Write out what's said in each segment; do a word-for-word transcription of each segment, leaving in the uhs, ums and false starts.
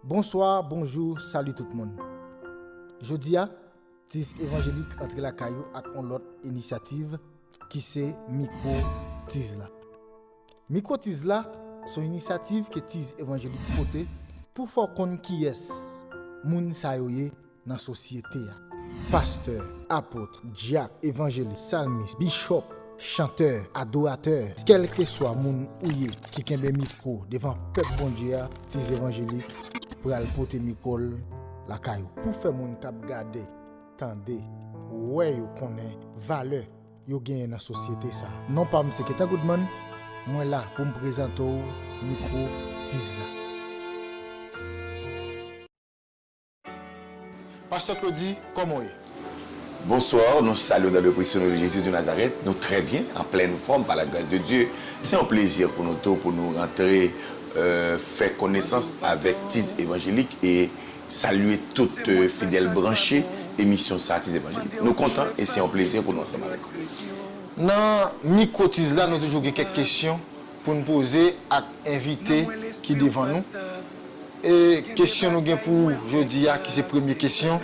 Bonswa, bonjou, sali tout moun. Jodi a, Tiz Evanjelik antre lakay ou ak yon lòt inisyativ ki se Mikwo Tiz la. Mikwo Tiz la se yon inisyativ ke Tiz Evanjelik pote pou fè w konn kiyès moun sa yo ye nan sosyete a. Pastè, apot, dyak, evanjelis, salmis, bichòp, chantè, adoratè, kèlkeswa moun ou ye ki kenbe mikwo devan pèp Bondye a, Tiz Evanjelik pral pote mikwo l lakay ou pou fè moun k ap gade, tande, wè yo konnen valè yo genyen nan sosyete sa. Non pa m se Ketan Goodman, mwen la pou m prezante w mikwo Tiz la. Pastè Claudy, kòman w ye? Bonsoir, nous saluons dans le précieux nom de Jésus de Nazareth. Nous très bien, en pleine forme, par la grâce de Dieu. C'est un plaisir pour nous tous, pour nous rentrer, euh, faire connaissance avec Tiz Évangélique et saluer tout euh, fidèle branché émission Satis Évangélique. Nous comptons et c'est un plaisir pour nous ensemble avec vous. Nan mikwo Tiz la, nou toujou gen kèk kesyon pou n poze ak envite ki devan nou. E kesyon nou gen pou jodi a, ki se premye kesyon,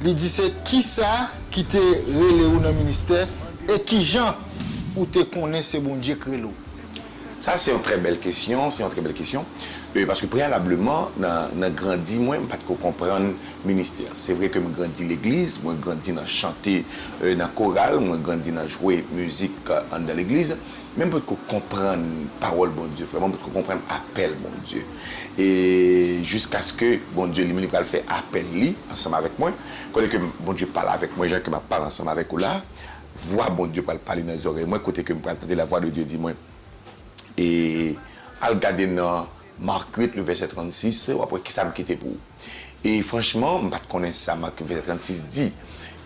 li di se kisa ki te rele ou nan ministè e kijan ou te konnen se Bondye k rele w? Sa se yon trè bèl kesyon, se yon trè bèl kesyon. E, paske preyalableman, nan, nan grandi mwen, m pa t ko konprann ministè. Se vre ke m grandi legliz, mwen grandi nan chante, e, nan koral, mwen grandi nan jwe mizik, e, anndan legliz, men m potko konprann pawòl Bondye, vrèman, m potko konprann apèl Bondye. E jiskaske Bondye li menm li pral fè apèl li ansanm avèk mwen, kote ke Bondye pale avèk mwen, jan ke m ap pale ansanm avèk ou la, vwa Bondye pral pale nan zòrèy mwen, kote ke m pral tande la voix de Dieu di mwen, e al gade nan Mak uit, le vèsè trannsis, w ap wè kisa m kite pou ou. E franchman, m pa t konnen sa Mak uit vèsè trannsis di.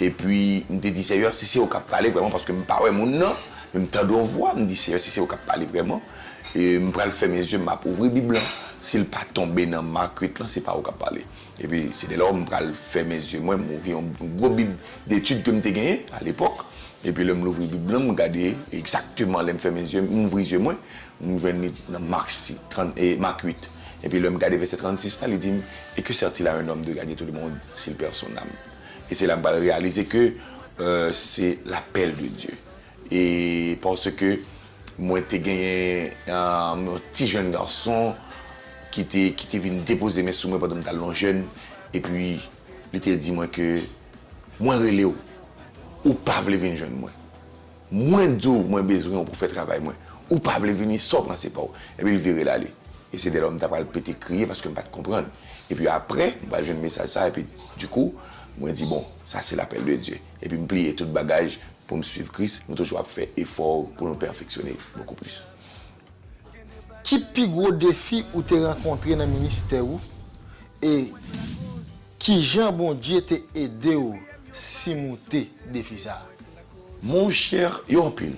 Epi, m te di, Seyè, si se ou k ap pale vrèman, paske m pa wè moun nan, men m tande yon vwa, m di, Seyè, si se ou k ap pale vrèman, e m pral fèmen zye m, m ap ouvri Bib lan. Si l pa tonbe nan Mak uit lan, se pa ou k ap pale. Epi, se de la m pral fèmen zye mwen, m ouvri yon gwo Bib detid ke m te genyen alepòk. Epi lè m louvri Bib lan, m gade egzakteman lè m fèmen zye m, m ouvri zye mwen, m jwenn li nan Mak si, trant, e, Mak uit. Epi lè m gade vèsè trannsis la, li di m, Et que sert-il à un homme de gagner tout le monde s'il perd son âme? E se la m pral reyalize ke, euh, se lapèl de Dye. E paske mwen te genyen, euh, yon ti jèn gason ki te, ki te vin depoze men sou mwen pandan m t al nan jèn, epi li te di mwen ke mwen rele w, ou pa vle vin jwenn mwen. Mwen di w mwen bezwen w pou fè travay mwen. Ou pa vle vini, sa w panse pa w. Epi l vire l ale. E se de la m ta pral pete kriye paske m pa t konprann. Epi apre, m pral jwenn mesaj sa, epi dikou, mwen di, bon, sa se lapèl de Dye. Epi m pliye tout bagaj pou m swiv Kris, nou toujou ap fè efò pou nou pèfeksyone bokou plis. Ki pi gwo defi ou te rankontre nan ministè ou, e kijan Bondye te ede w simoute defi sa a? Monchè, yo anpil.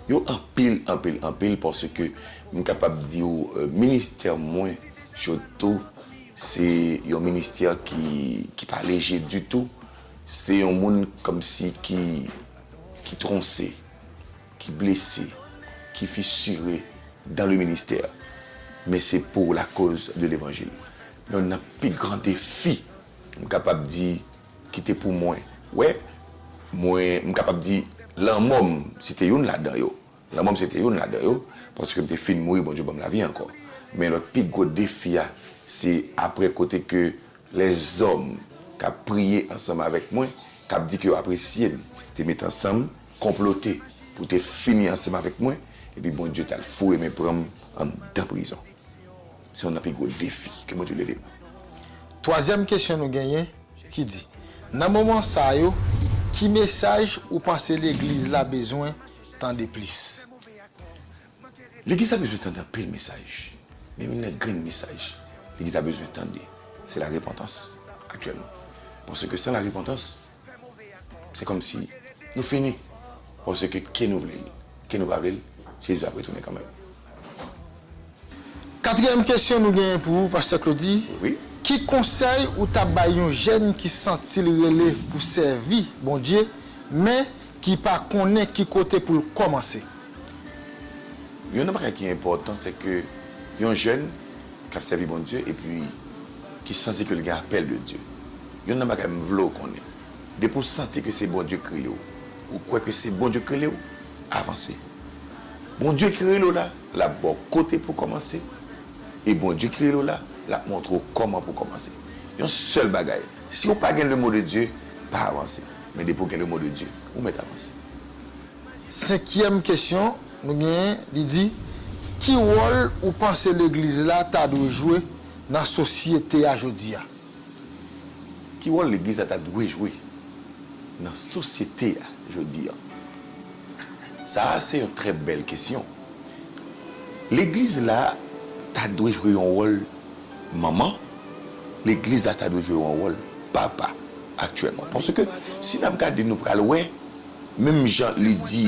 Yo anpil, anpil, anpil, paske m kapab di w, euh, ministè mwen, sitou, se yon ministè ki, ki pa leje ditou. Se yon moun kòmsi ki, ki tronse, ki blese, ki fisire dans le ministère. Men se pour la cause de l'évangile. Youn nan pi gran defi, m kapab di, ki te pou mwen. Wè, mwen, m kapab di, lanmò m, se te youn ladan yo. Lanmò m, se te youn ladan yo, paske m te fin mouri, Bondye ban m lavi ankò. Men lòt pi gwo defi a, se apre kote ke lèzòm k ap priye ansanm avèk mwen, k ap di ke yo apresye m, te met ansanm, konplote pou te fini ansanm avèk mwen, epi Bondye t al foure men pran m anndan prizon. Se youn nan pi gwo defi ke Bondye leve m. Twazyèm kesyon nou genyen ki di, nan moman sa yo, ki mesaj ou panse legliz la bezwen tande plis? Legliz la bezwen tande anpil mesaj. Men youn nan grenn mesaj legliz la bezwen tande, se la repantans aktyèlman. Paske san la repantans, se kòmsi nou fini. Paske ke nou vle l, ke nou pa vle l, Jezi ap retounen kanmenm. Katriyèm kesyon nou genyen pou ou, Pastè Claudy. Wi. Ki konsèy ou ta bay yon jèn ki santi l rele pou sèvi Bondye, men ki pa konnen ki kote pou l kòmanse? Youn nan bagay ki enpòtan, se ke yon jèn, k ap sèvi Bondye epi ki santi ke l gen apèl de Dye. Yonn nan bagay m vle w konnen, depi w santi ke se Bondye k rele w, ou kwè ke se Bondye k rele w, avanse. Bondye ki rele w la, l ap ba w kote pou w kòmanse, e Bondye ki rele w la, l ap montre w kòman pou w kòmanse. Yon sèl bagay, si w pa gen le mot de Dieu, pa avanse. Men depi w gen le mot de Dieu, ou mèt avanse. Senkyèm kesyon nou genyen, li di, ki wòl ou panse legliz la ta dwe jwe nan sosyete a jodi a? Ki wòl legliz la ta dwe jwe nan sosyete a jodi a? Sa a se yon trè bèl kesyon. Legliz la ta dwe jwe yon wòl manman, legliz la ta dwe jwe yon wòl papa aktyèlman. Paske si n ap gade, nou pral wè, menm jan li di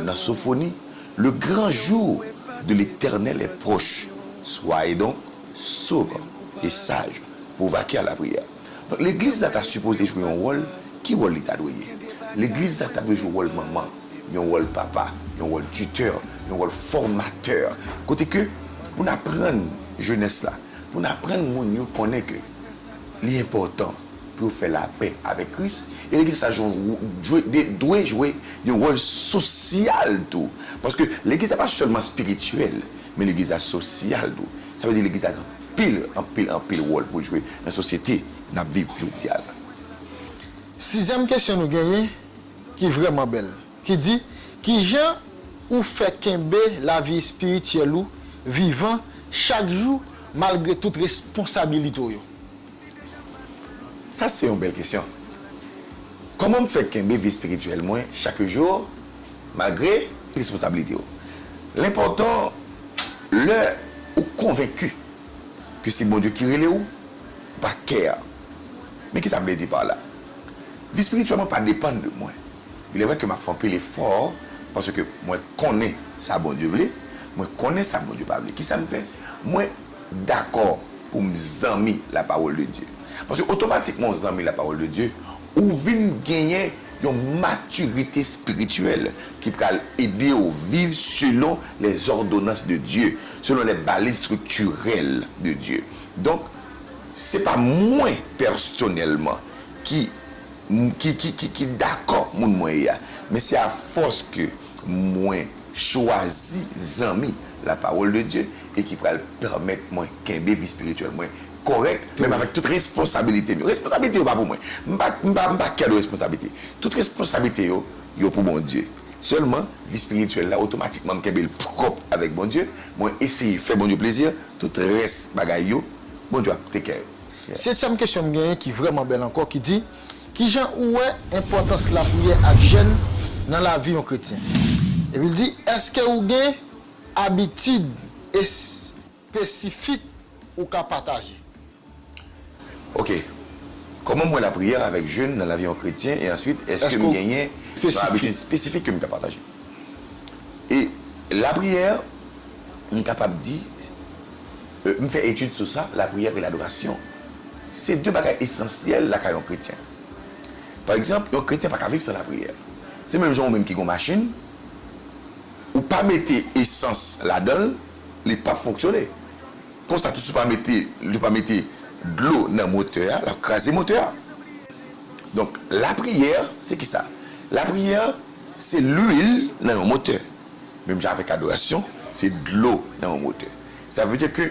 nan Sofoni, le grand jour de l'Éternel est proche. Soyez donc sobres et sages pour vaquer à la prière. Donk, legliz la ta sipoze jwe yon wòl. Ki wòl li ta dwe ye? Legliz la ta dwe jwe wòl manman, yon wòl papa, yon wòl titè, yon wòl fòmatè. Kote ke pou n aprann jenès la, pou n aprann moun yo konnen ke li enpòtan pou yo fè lapè avèk Kris. E legliz la jwe, jwe, de- dwe jwe yon wòl sosyal tou. Paske legliz la pa sèlman espirityèl, men legliz la sosyal tou. Sa vle di legliz la gen anpil, anpil, anpil wòl pou jwe nan sosyete n ap viv jodi a la. Sizyèm kesyon nou genyen, ki vrèman bèl, ki di, kijan ou fè kenbe lavi espirityèl ou vivan chak jou malgre tout responsabilite w yo? Sa se yon bèl kesyon. Kòman m fè kenbe vi espirityèl mwen chak jou malgre responsabilite yo? L enpòtan lè ou konvenki ke se Bondye ki rele w, ou pa care. Men kisa m vle di pa la? Vi espirityèl mwen pa depann de mwen. Il est vrai ke m ap fè anpil efò paske mwen konnen sa Bondye vle, mwen konnen sa Bondye pa vle. Kisa m fè? Mwen dakò pou m zanmi la parole de Dieu. Paske otomatikman w zanmi la parole de Dieu, ou vin genyen yon matirite espirityèl ki pral ede w viv selon les ordonnances de Dieu, selon les balises structurelles de Dieu. Donk, se pa mwen pèsonèlman ki ki, ki, ki, ki dakò moun mwen ye a. Men se afòs ke mwen chwazi zanmi la parole de Dieu e ki pral pèmèt mwen kenbe vi espirityèl mwen kòrèk, menm avèk tout responsabilite m yo. Responsabilite yo pa pou mwen. M pa, m pa, m pa care de responsabilite. Tout responsabilite yo, yo pou Bondye. Sèlman, vi espirityèl la, otomatikman, m kenbe l pwòp avèk Bondye. Mwen eseye fè Bondye plezi, tout rès bagay yo, Bondye ap take care yo. Setyèm kesyon m genyen ki vrèman bèl ankò, ki di, kijan ou wè enpòtans lapriyè ak jèn nan lavi yon kretyen? Epi l di, èske ou gen abitid espesifik ou ka pataje? Ok. Kòman m wè lapriyè avèk jèn nan lavi yon kretyen? E answit, èske m genyen yon abitid espesifik ke m ka pataje? E lapriyè, m kapab di, euh, m fè etid sou sa, lapriyè e ladorasyon. Se de bagay esansyèl lakay yon kretyen. Pa egzanp, yon kretyen pa ka viv san lapriyè. Se menm jan ou menm ki gen yon machin, ou pa mete esans ladan l, li p ap fonksyone. Konsa tou, si w pa mete, ou pa mete dlo nan motè a, l ap kraze motè a. Donk, lapriyè, se kisa? Lapriyè, se lwil nan yon motè. Menm jan avèk adorasyon, se dlo nan yon motè. Sa vle di ke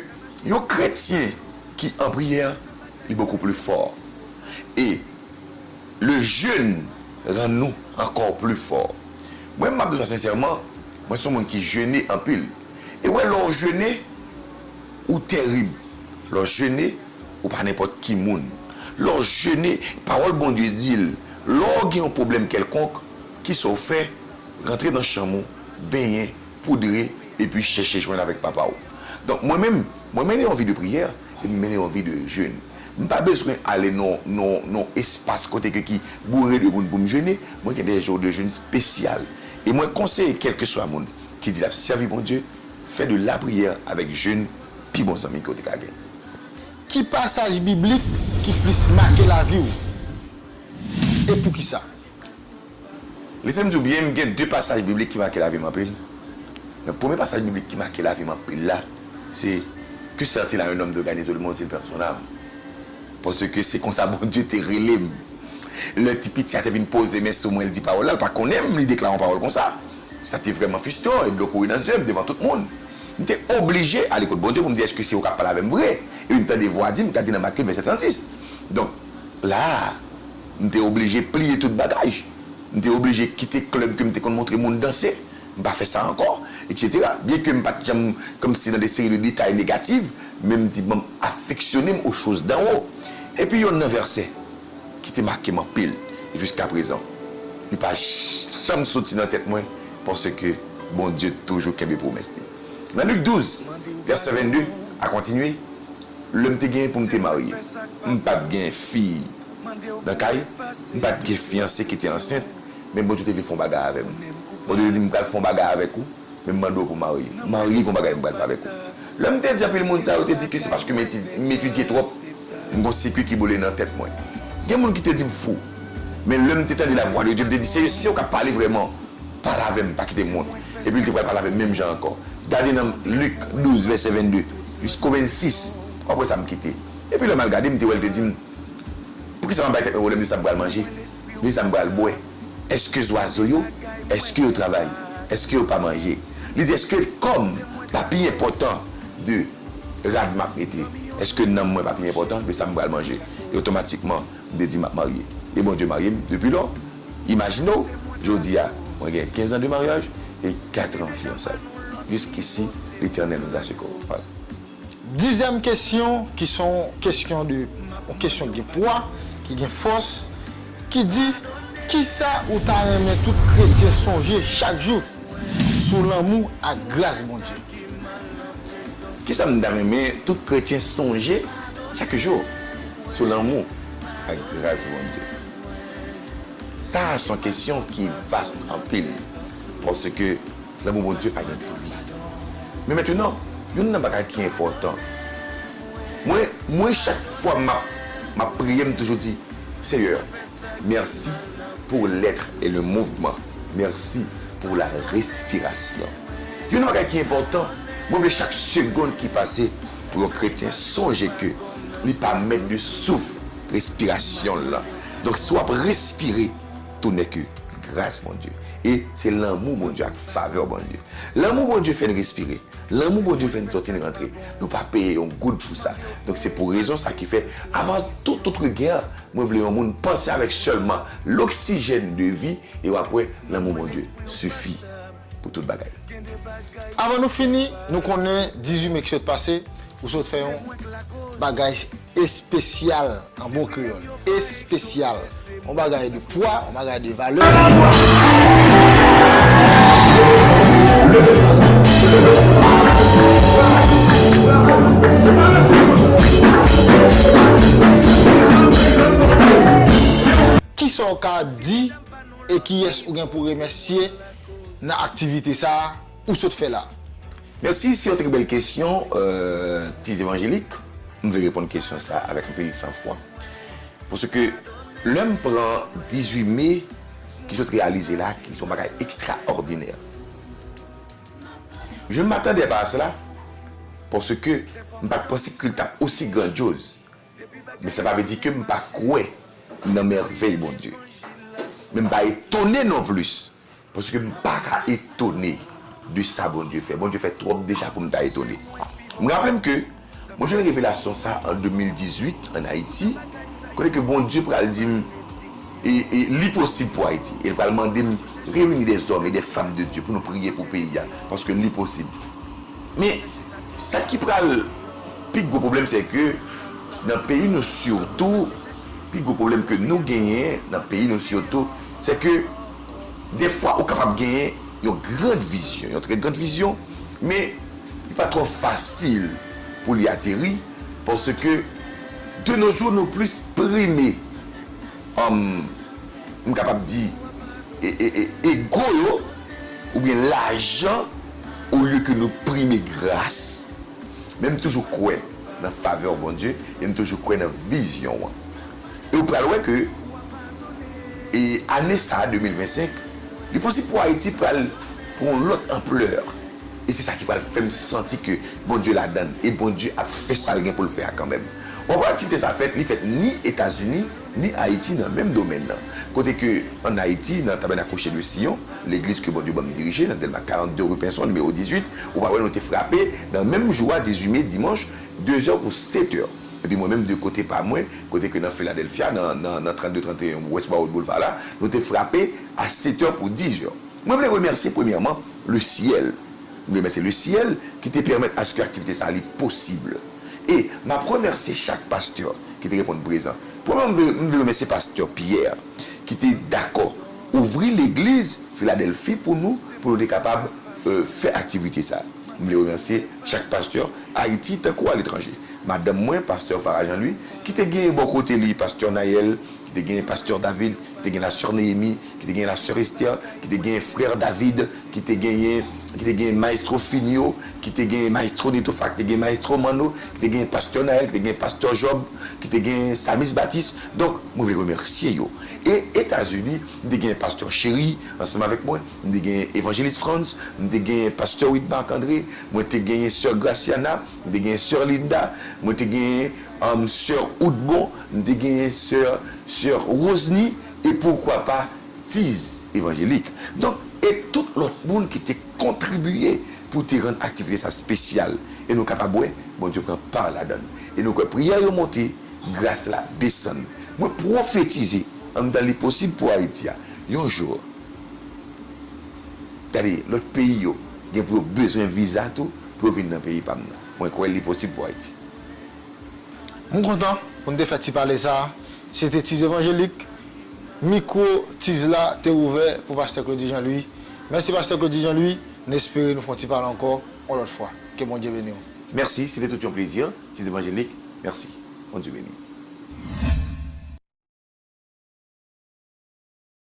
yon kretyen ki an priyè, li beaucoup plus fort. E le jeûne rend nous encore plus forts. Mwen, m ap di w sa sensèman, mwen se yon moun ki jene anpil. E w wè, lè w jene, ou terib. Lè w jene, ou pa nenpòt ki moun. Lè w jene, pawòl Bondye di l, lè w gen yon pwoblèm kèlkonk, kisa w fè? Rantre nan chanm ou, benyen, poudre, epi chèche jwenn avèk papa w. Donk, mwen menm, mwen mennen yon vi de priyè, epi m mennen yon vi de jèn. M pa bezwen ale nan, nan, nan espas kote ke ki boure de moun pou m jene, mwen gen de jou de jèn espesyal. E mwen konseye kèlkeswa moun ki di l ap sèvi Bondye, fè de lapriyè avèk jèn pi bon zanmi ke w te ka gen. Ki pasaj biblik ki plis make lavi w? E poukisa? Lese m di w byen, m gen de pasaj biblik ki make lavi m anpil. Men premye pasaj biblik ki make lavi m anpil la, se Que sert-il à un homme de gagner tout le monde s'il perd son âme? Paske se konsa Bondye te rele m. Lè ti piti a te vin poze men sou mwen, l di pawòl la, l pa konnen m, li deklare yon pawòl konsa. Sa te vrèman fristran, e dlo kouri nan zye m devan tout moun. M te oblije ale kot Bondye pou m di, èske se ou k ap pale avè m vre? Epi m tande vwa di m, gade nan Make vèsè trannsis. Donk, la a, m te oblije pliye tout bagay. M te oblije kite klèb ke m te konn montre moun danse. M pa fè sa ankò, etsetera. Byenke m pa t janm kòmsi nan de seri de detay negatif, men m di, bon, m afeksyone m aux choses d'en haut. Epi yon nan vèsè ki te make m anpil, e jiskaprezan, li pa janm soti nan tèt mwen, paske Bondye toujou kenbe pwomès li. Nan Lik douz, vèsè vennde, a kontinye, lè m te gen pou m te marye, m pa t gen fi nan kay, m pa t gen fiyanse ki te ansent, men Bondye te vle fè yon bagay avè m. Bondye te di m, "M pral fè yon bagay avèk ou, men m mande w pou w marye. Marye, gen yon bagay m pral fè avèk ou." Lè m te di anpil moun sa, yo te di ke se paske m eti-, m etidye twòp, m gon sikui ki boule nan tèt mwen. Gen moun ki te di m fou. Men lè m te tande lavwa de Dye, m te di, "Seyè, si se ou k ap pale vrèman, pale avè m, pa kite m wont." Epi l te pral pale avè m menm jan ankò. Gade nan Lik douz, vèsè vennde, jisko vennsis. Apre sa, m kite. Epi lè m al gade, m te wè l te di m, "Poukisa m ap bay tèt mwen pwoblèm de sa m pral manje, de sa m pral bwè? Èske zwazo yo, èske yo travay? Èske yo pa manje?" Li di, "Èske kò m pa pi enpòtan de rad m ap mete? Èske nanm mwen pa pi enpòtan de sa m pral manje?" E otomatikman, m te di, "M ap marye." E Bondye marye m depi lò. Imajine w, jodi a, mwen gen kenz an de maryaj e kat an fiyansay. Jusqu'ici, l'Éternel nous a secourus. Voilà. Dizyèm kesyon, ki se yon kesyon de, yon kesyon ki gen pwa, ki gen fòs, ki di, kisa ou ta renmen tout kretyen sonje chak jou sou lanmou ak gras Bondye? Kisa m ta renmen tout kretyen sonje chak jou sou lanmou ak gras Bondye? Sa a se yon kesyon ki vas anpil, paske lanmou Bondye pa gen pri. Men mentnan, youn nan bagay ki enpòtan, mwen, mwen chak fwa m ap, m ap priye, m toujou di, "Seyè, mèsi pou l'être et le mouvement. Mèsi pou la respiration." Youn nan bagay ki enpòtan, mwen vle chak segonn ki pase pou yon kretyen sonje ke li pa mèt de souf respirasyon l lan. Donk, si w ap respire, tout n'est que grâce Bondye. E se lanmou Bondye ak favè Bondye. Lanmou Bondye fè n respire. Lanmou Bondye fè n sòti, n rantre. Nou pa peye yon goud pou sa. Donk, se pou rezon sa ki fè, avan tout, tout regard, mwen vle yon moun panse avèk sèlman l'oxygène de vie, e w ap wè lanmou Bondye sifi pou tout bagay. Avan nou fini, nou konnen dizuit me ki sot pase, ou sot fè yon bagay espesyal, an bon kreyòl. Espesyal. Yon bagay de pwa, yon bagay de valè. Kisa w ka di e kiyès ou gen pou remèsye nan aktivite sa a ou sot fè la? Mèsi, se yon trè bèl kesyon, euh, Ti Evanjelik. M vle reponn kesyon sa a avèk anpil sanfwa. Paske lè m pran dizuit me ki sot reyalize la, ki se yon bagay ekstraòdinè. Je ne m'attendais pas à cela, paske m pa t panse ke l t ap osi grandyoz. Men sa pa vle di ke m pa kwè nan mèvèy Bondye. Men m pa etone non plis. Paske m pa ka etone de sa Bondye fè. Bondye fè twòp deja pou m ta etone. M raple m ke mwen jwenn revelasyon sa an de mil dizuit ann Ayiti, kote ke Bondye pral di m, e, e, li posib pou Ayiti. E l pral mande m reyini des hommes et des femmes de Dieu pou nou priye pou peyi a, paske li posib. Men, sa ki pral pi gwo pwoblèm, se ke nan peyi nou sitou, pi gwo pwoblèm ke nou genyen nan peyi nou sitou, se ke dèfwa ou kapab genyen yon grand vizyon, yon trè grand vizyon, men li pa twò fasil pou li ateri, paske de nos jours nou plis prime, um, m kapab di, e, e, e, ego yo, oubyen lajan, olye ke nou prime gras. Men m toujou kwè nan favè Bondye, e m toujou kwè nan vizyon an. E ou pral wè ke, e ane sa a, de mil vennsenk, li posib pou Ayiti pral pran yon lòt anplè. E se sa ki pral fè m santi ke Bondye ladann, e Bondye ap fè sa l gen pou l fè a kanmenm. W ap wè aktivite sa fèt, li fèt ni Etazini, ni Ayiti nan menm domèn nan. Kote ke ann Ayiti, nan Tabènak Rocher de Sion, legliz ke Bondye ban m dirije, nan Dèlma karannde rue Pinson, nimewo dizuit, ou pral wè nou te frape nan menm jou a, dizuit me, dimanch, de zè pou sèt è. Epi mwen menm, de kote pa mwen, kote ke nan Philadelphia, nan, nan, nan trannde tranteyen West Broward Boulevard la, nou te frape a sèt è pou diz è. Mwen vle remèsye premyèman le syèl. Mwen vle remèsye le syèl ki te pèmèt aske aktivite sa li posib. E m ap remèsye chak pastè ki te reponn prezan. Premyèman, mwen vle, mwen vle remèsye pastè Pierre ki te dakò ouvri legliz Filadèlfi pou nou, pou nou te kapab, euh, fè aktivite sa. Mwen vle remèsye chak pastè Ayiti tankou aletranje. Madanm mwen, pastè Farah Jean Louis, ki te gen bò kote li pastè Naël, ki te gen pastè David, ki te gen la sè Néhémie, ki te gen la sè Esther, ki te gen frè David, ki te genyen, ki te gen maestro Finio, ki te gen maestro Netofa, ki te gen maestro Manno, ki te gen pastè Naël, ki te gen pastè Job, ki te gen Salmis Batis. Donk, mwen vle remèsye yo. E Etazini, m te gen pastè Chéri ansanm avèk mwen, m te gen evanjelis Frantz, m te gen pastè Wid Marc André, mwen te genyen sè Graciana, m te genyen sè Linda, mwen te genyen, um, sè Oudbon, m te genyen sè, sè Rosny, e poukwa pa Tiz Evanjelik. Donk, e tout lòt moun ki te kontribiye pou te rann aktivite sa espesyal. E nou kapab wè, Bondye pran pa ladann. E nou kwè priyè yo monte, gras la desann. Mwen pwofetize, anndan li posib pou Ayiti a, yon jou, gade, lòt peyi yo gen pou yo bezwen viza tou pou yo vin nan peyi pa m nan. Mwen kwè li posib pou Ayiti. M kontan pou n te fè ti pale sa a. Se te Tiz Evanjelik. Mikwo Tiz la te ouvè pou pastè Claudy Jean Louis. Mèsi pastè Claudy Jean Louis. N espere nou fè yon ti pale ankò yon lòt fwa. Ke Bondye beni w. Mèsi, se te tout yon plezi. Tiz Evanjelik, mèsi. Bondye beni w.